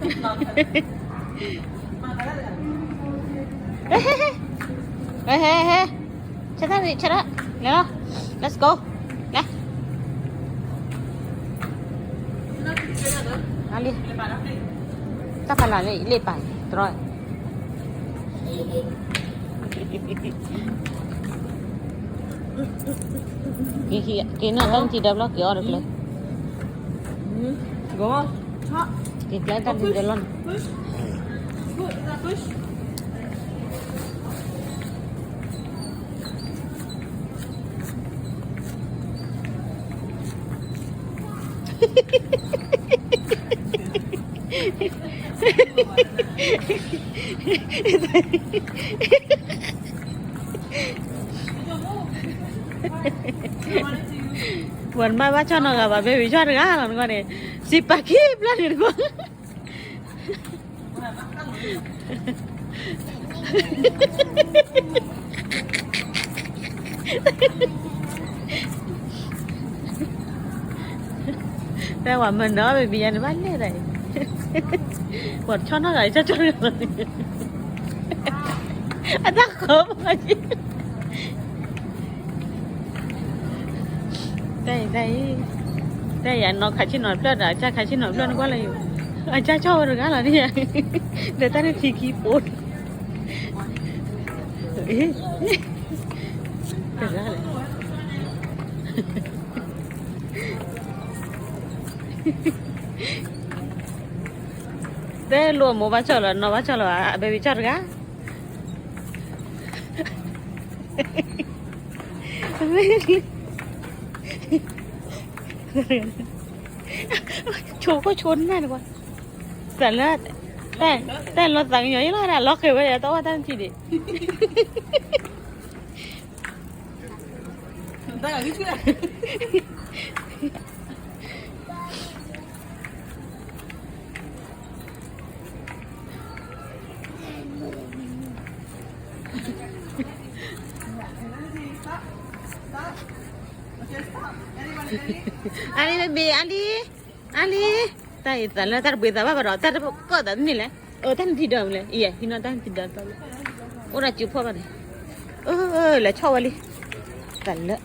ဟဲ ဟဲ ဟဲ ဟဲ ဟဲ ဆၢထၢၣ် ဆၢထၢၣ် လဲၤလီၤ let's go လဲၤ အလံ တၢ်ဖးလၢ်လၢပာ်တြီ က့ၤနုာ်လၢထံဒၢဘျီ က့ၤအီၣ်တကျဲ က့ၤကျဲတၢ်ထံဒၢလီၤန့ၣ် ပှၤမၤဘၣ်ဆီၣ်နီၤဂၤဘၣ် ဘဲဘံၤဆီၣ်တဂၤလီၤနကွၢ်န့ၣ် စံးပာ်ခံဘျီန့ၣ်တကွၢ် တဲဝဲမ့ၢ်နီၤ ဘဲဘံၤယၤန့ၣ်ဘၣ်လဲၣ်ဒၣ်အံၤ ပှၤဆီၣ်နီၤဂၤ ဆီၣ်ဆီၣ်တဂၤလီၤ အတၢ်ဃီမး တၢ်အံၤ တၢ်အံၤ တၢ်အံၤ အနီၢ်ခးဆ့ၣ်နီၤတဖျၢၣ်ဒီး အကၢ်ခးဆ့ၣ်နီၤတဖျၢၣ်နကွၢ်လၢယိၤ အကၢ်ဆီၣ်ဝဲတဂၤလီၤန့ၣ် ဒီးတၢ်န့ၣ်ထံခံပိ တဂၤလီၤ တဲလိာ်မိၢ်ဘၣ်ဆီၣ်လီၤ နီၢ်ဘၣ်ဆီၣ်လီၤ အဘဲဘံၤဆီၣ်တဂၤ ဆိကမိၣ်ဆိနၢ်န့ၣ်ကွၢ် သးလၢ တၢ်လီၤသးကညီၤအံၤလီၤ လီၤဃဲၤဝဲဒီး တအီၣ်တၢ်နထံၣ်ဒံး အါလံ ဘဲဘံၤ အါလံ အါလံ တၢ်အံၤသးလၢတၢ်တပှ့ၤသးဘၣ်ဘၣ်ဒီး တၢ်တကီၢ်သးတမ့ၢ်လဲၣ် အတၢ်နထံၣ်ဒီးမ့ၢ်လဲၣ် အံၤ ဟံးနီၢ်တၢ်နထံၣ်ဒီး အိၣ်ဒီးစုဖီၣ်ဘၣ်န့ၣ် အၢ လဲၤဆီၣ်ဝဲလံ သးလၢ